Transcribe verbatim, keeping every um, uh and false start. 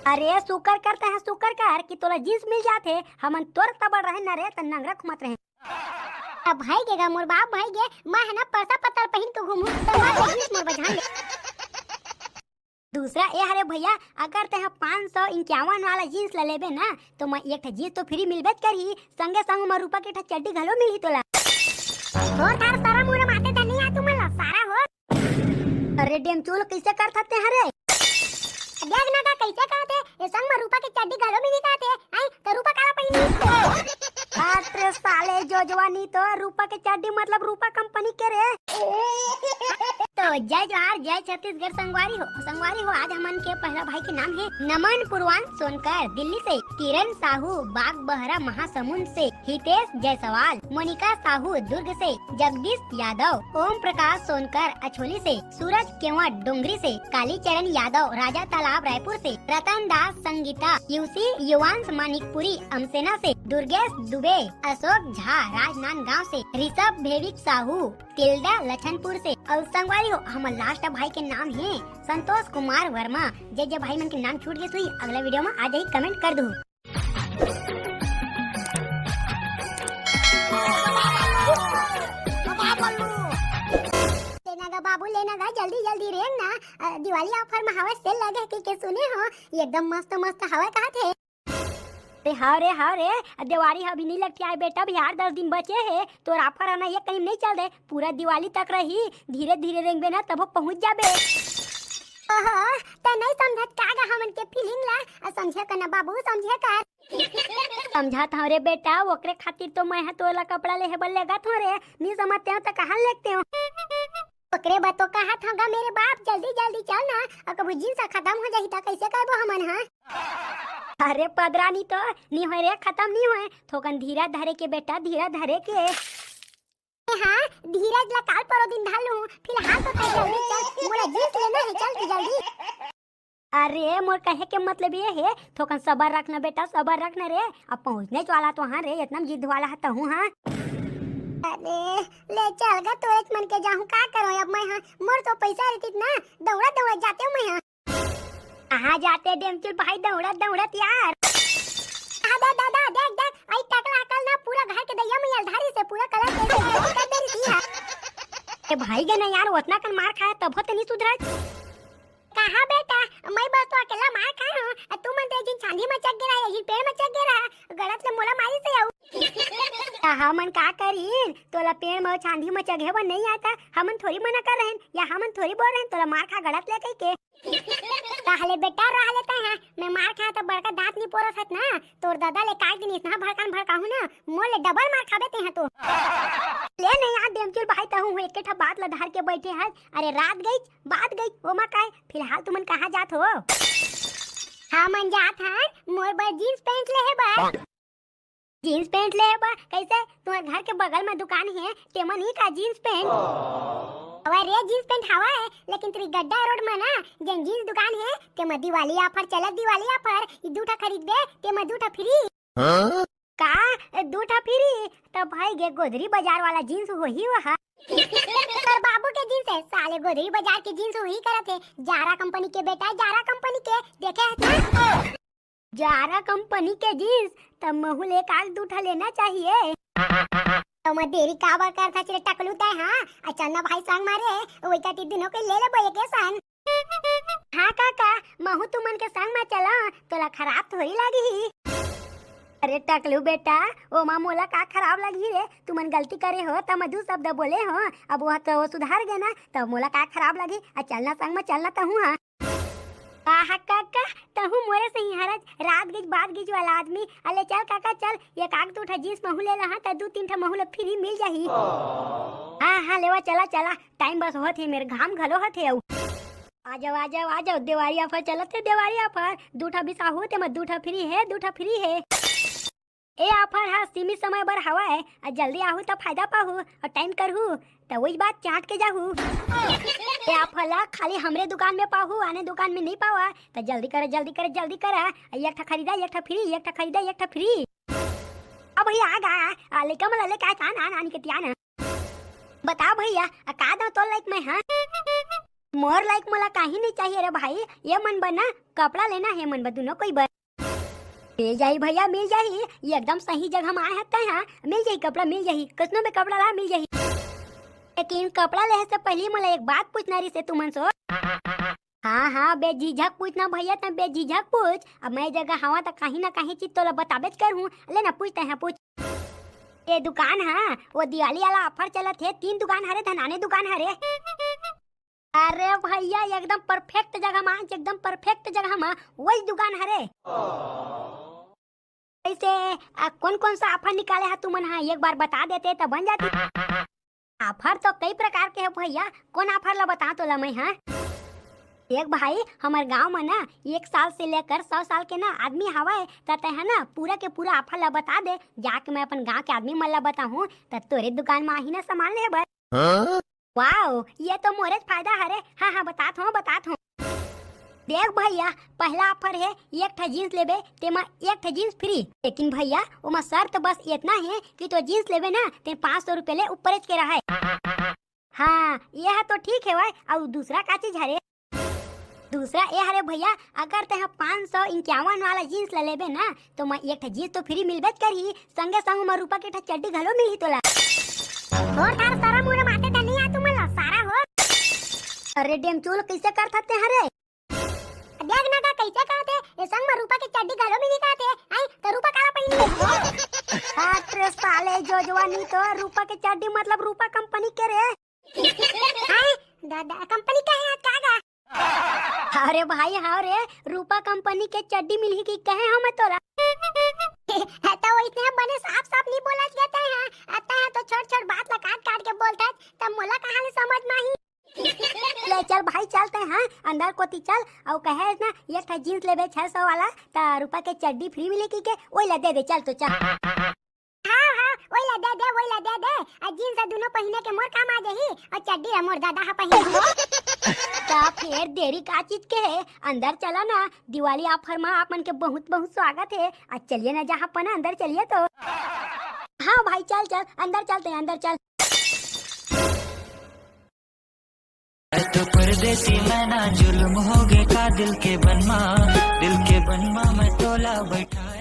अरे सुकर कर, तैं ह सुकर कर कि तोला जींस मिल जाथे, हमन तोर तबड़ रहे न रे, त नंगरा घुमत रहे। अब भाई गे गा मोर बाप, भाई गे, मैं ह ना परसा पत्तल पहिन के घूमूं, त मैं तो जींस मोर बझान ले। दूसरा ए हरे भैया, अगर तैं ह पाँच सौ इक्यावन वाला जींस ला लेबे ना, तो मैं एक ठे जींस तो फ्री मिलबेच करही, संगे संग म रूपा के ठा चड्डी घलो मिलही तोला। हो थार सारा मुंह माते धनिया तुमन ला सारा हो। अरे डेमचुल, कइसे करथस तैं हरे? देख ना का कइसे कहत हे, ए संग म रूपा के चड्डी घलो मिली कहत हे, आई त रूपा काला पहिनी? बाप रे साले जोजवानी तो, रूपा के चड्डी मतलब रूपा कंपनी के रे। तो जय जोहार, जय छत्तीसगढ़ संगवारी हो। संगवारी हो, आज हमन के पहला भाई के नाम हे नमन पुरवान सोनकर दिल्ली से, किरण साहू बागबहरा महासमुंद से, हितेश जायसवाल, मोनिका साहू दुर्ग से, जगदीश यादव, ओम प्रकाश सोनकर अछोली से, सूरज केवट डोंगरी से, कालीचरण यादव राजा तालाब रायपुर से, रतन दास संगीता यूसी युवांश मानिकपुरी अमसेना से, दुर्गेश दुबे, अशोक झा राजनांदगांव से, ऋषभ भेविक साहू तिल्दा लखनपुर से, अउ संगवारी हो, हमर लास्ट भाई के नाम हे संतोष कुमार वर्मा। जे जे भाई मन के नाम छूट गे होही, अगला वीडियो म आ जाही, कमेंट कर दू। लेना गा बाबू, लेना गा, जल्दी जल्दी रेंग ना। अ, दिवाली ऑफर म हवय, सेल लगे हे के, के सुने हो, एकदम मस्त मस्त हवय कहत हे। अरे हाव रे, हाव रे, देवारी ह अभी नइ लकटियाय बेटा, अभी आठ दस दिन बचे हे, तोर ऑफर ह ना एक कनी नइ चल दे, पूरा दिवाली तक रही, धीरे धीरे रेंगबे ना तभो पहुंच जाबे। ओहो, तैं नइ समझत का गा हमन के फीलिंग ला, समझे कर ना बाबू, समझे कर। समझत हंव रे बेटा, ओकरे खातिर तो मैं ह तोला कपड़ा लेहे बर लेगत हंव रे, नइ समझते हो त कहां लेगते हो? ओकरे बर तो कहत हंव गा मेरे बाप, जल्दी जल्दी चल ना, अउ कभू जींस ह खतम हो जाही त कइसे करबो हमन ह? अरे पदरानी तो नी होय रे, खतम नी होय, थोकन धीरज धरे के बेटा, धीरज धरे के। हाँ, धीरज ला काल परो दिन धर लूं, फिलहाल तो तैं जल्दी चल, मोला जींस लेना हे, चल तू जल्दी। अरे मोर कहे के मतलब ये हे, थोकन सबर रख ना बेटा, सबर रख ना रे, अब पहुंचने वाला तो हाँ रे, इतना जिद वाला ह तहूं हाँ। अरे ले चल गा, तोरेच मन के जाहूं, का करो अब मैं हाँ, मोर तो पैसा रहतिस ना, दौड़ा दौड़ा जातेंव मैं हाँ। कहाँ जाते डेमचुल भाई दौड़त दौड़त यार? दादा, दादा, देख, देख, अई टकला अकल ना पूरा घर के दइया में अलधारी से पूरा कलर दे दे, कर दे रही है। ए भाई गे ना यार, ओतना कन मार खाए तभो ते नहीं सुधरत। कहाँ बेटा, मैं बस तो अकेला मार खाए हूँ, अ तुमन तो एक दिन छांदी मचक गे रहा, एक दिन पेड़ मचक गे रहा, गलत ले मोला मारी से आऊ। त हमन का करीन, तोला पेड़ म छांदी मचक हे बर नहीं आता, हमन थोड़ी मना कर रहेन, या हमन थोड़ी बोल रहेन, तोला मार खा गलत ले कही के। रहले बेटा, रहले तैं हा। मैं मार खाए त बड़का दांत नी पोरस हत ना। तोर ददा ले काय दिन इतना भड़कान भड़काहूं ना, मोर ले डबल मार खाबे तैं हा तो। ले नहीं यार डेमचुल भाई, तहूं एके ठा बात ला धर के बैठे हस। अरे रात गई, बात गई, ओमा काय। फिलहाल तुमन कहाँ जात हो? हमन जात हन मोर बर जींस पैंट लेहे बर। जींस पैंट ले बर? कैसे? तुम्हार घर के बगल में दुकान हे, तेमा नहीं का जींस पैंट? हवय रे, जींस पैंट हवय, लेकिन तेरी गड्डा रोड में ना, जेन जींस दुकान हे, तेमा दिवाली ऑफर चलत, दिवाली ऑफर, ई दू ठा खरीदबे, तेमा दू ठा फ्री। हाँ? का? दू ठा फ्री? तब भाई गे गोदरी बाजार वाला जींस होही वहा। तोर बाबू के जींस हे, साले गोदरी बाजार के जींस होही करत हे, जारा कंपनी के बेटा, जारा कंपनी के, देखे हे ना? जारा कंपनी के जींस, त महू ले एक आध दू ठा लेना चाहिए। त मैं देरी काबर करथस रे टकलू तैं, हाँ? आ चल ना भाई संग मारे, वही का तीन दिनों के ले लेबो एके संग। हाँ काका, महू तुमन के संग में चला, तोला खराब थोड़ी लगही। अरे टकलू बेटा, ओमा मोला का खराब लगही रे? तुमन गलती करे हो, त मैं दू शब्द बोले हो, अब वो तो वो सुधार गे ना, त मोला का खराब लगही? आ चल ना संग में, चल ना तहूँ, हाँ। आहा काका, तहूँ मोरे सही हरज, रात गिज बात गिज वाला आदमी। अले चल काका चल, एक आग दू ठा जींस महू ले लहा, त दू तीन ठा महू ला फ्री मिल जाही। हाँ हाँ लेवा चला चला, टाइम बस होत हे, मेर घाम घलो होत हे। अउ आ जाओ आ जाओ आ जाओ, देवारी ऑफर चलत हे, देवारी ऑफर। दू ठा बिसाहू तेमा दू ठा फ्री हे, दू ठा फ्री हे। ए ऑफर ह सीमित समय बर हवय, अउ जल्दी आहू त फायदा पाहू, अउ टाइम करहू त वही बात चाट के जाहू। ए ऑफर ला खाली हमरे दुकान में पाहू, आने दुकान में नहीं पावा। त जल्दी करे, जल्दी करे, जल्दी करे। एक ठा खरीदा एक ठा फ्री, एक ठा खरीदा एक ठा फ्री। अब भैया आ गा, आ, लइका मन ला लेके आए, आन, आन, आन के तियान। बता भैया, आ, का दव तोर लाइक में, हाँ? मोर लाइक मोला काही नहीं चाहिए रे भाई, ये मन बर ना कपड़ा लेना हे, मन बर दुनो कोई बर। मिल जाही भैया, मिल जाही, ये एकदम सही जगह में आए हस तैं हा, मिल जाही कपड़ा, मिल जाही, कतनो में कपड़ा ला मिल जाही। लेकिन कपड़ा लेहे से पहली मोला एक बात पूछना रहिसे तुमन सो। हाँ हाँ, बेझिझक पूछना भैया, तैं बेझिझक पूछ। अब मैं जगह हवा त कहीं ना कहीं चीज तोला बताबेच करहूँ। ले ना पूछ, तैं हा पूछ। ये दुकान हा, वो दिवाली वाला ऑफर चलत हे, तीन दुकान हरे, धनाने दुकान हरे। अरे भैया, एकदम परफेक्ट जगह मा, एकदम परफेक्ट जगह मा, वही दुकान हरे। वैसे, आ, कौन कौन सा ऑफर निकाले हा तुमन हा, एक बार बता देते त बन जाती। ऑफर तो कई प्रकार के हे भैया, कौन ऑफर ला बताओ तोला मैं हा? देख भाई, हमर गांव में ना एक साल से लेकर सौ साल के ना आदमी हवय, त तैं हा ना पूरा के पूरा ऑफर ला बता दे, जाके मैं अपन गांव के आदमी मन ला बताहूँ, त तोरे दुकान में आही ना सामान ले बर। हाँ? वाओ, ये तो मोरेच फायदा हरे। हाँ हाँ, बतात हूँ, बतात हूँ। देख भैया, पहला ऑफर हे, एक ठा जींस लेबे तेमा एक ठा जींस फ्री। लेकिन भैया, ओमा शर्त बस इतना हे कि तो जींस लेबे ना, ते पाँच सौ रुपये ले ऊपरेच के रहे। हाँ, ये हा तो ठीक हे भाई। अउ दूसरा का चीज हरे? दूसरा ए हरे भैया, अगर तैं हा पाँच सौ इक्यावन वाला जींस ला लेबे ना, तो मैं एक ठा जींस तो फ्री मिलबेच करही, संगे संग ओमा रूपा के ठा चड्डी घलो मिलही तोला। छोड़ थार सारा मुंह माथे धनिया तुमन ला सारा हो। अरे डेमचूल, कैसे करथस तैं हरे? देख ना का कैसे कहत हे, ए संग में रूपा के चड्डी घलो मिली कहत हे, आई तो रूपा काला पहिनी? अरे साले जोजवा नी तो रूपा के चड्डी मतलब रूपा कंपनी के रे। आई दादा कंपनी का हे आज का गा? अरे भाई हाँ रे, रूपा कंपनी के चड्डी मिलही कि कहे हूँ मैं तोला। तो वैसे बने साफ साफ नहीं बोला जाता है, आता है तो छोट छोट बात ला काट काट के बोलता है, तब मोला कहाँ ले समझ में आही? ले चल भाई, चल तैं, हाँ, अंदर कोती चल। अउ कहे ना, एक ठा जींस लेबे छह सौ वाला, त रूपा के चड्डी फ्री मिले की के, ओई ला दे दे, चल तो चल। हाँ, हाँ, ओई ला दे दे, ओई ला दे दे। आ जींस ह दुनो पहिने के मोर काम आ जाही, अउ चड्डी ह मोर दादा ह पहिने। त फेर देरी का चीज के हे, अंदर चला ना, दिवाली ऑफर मा आप मन के बहुत बहुत स्वागत हे। आ चलिए ना जहाँ पना, अंदर चलिए तो। हाँ भाई, चल चल, अंदर चलते हैं, अंदर चल। मैं तो परदेसी, मैं ना जुल्म हो गए का दिल के बनमा, दिल के बनमा मैं तोला बैठा।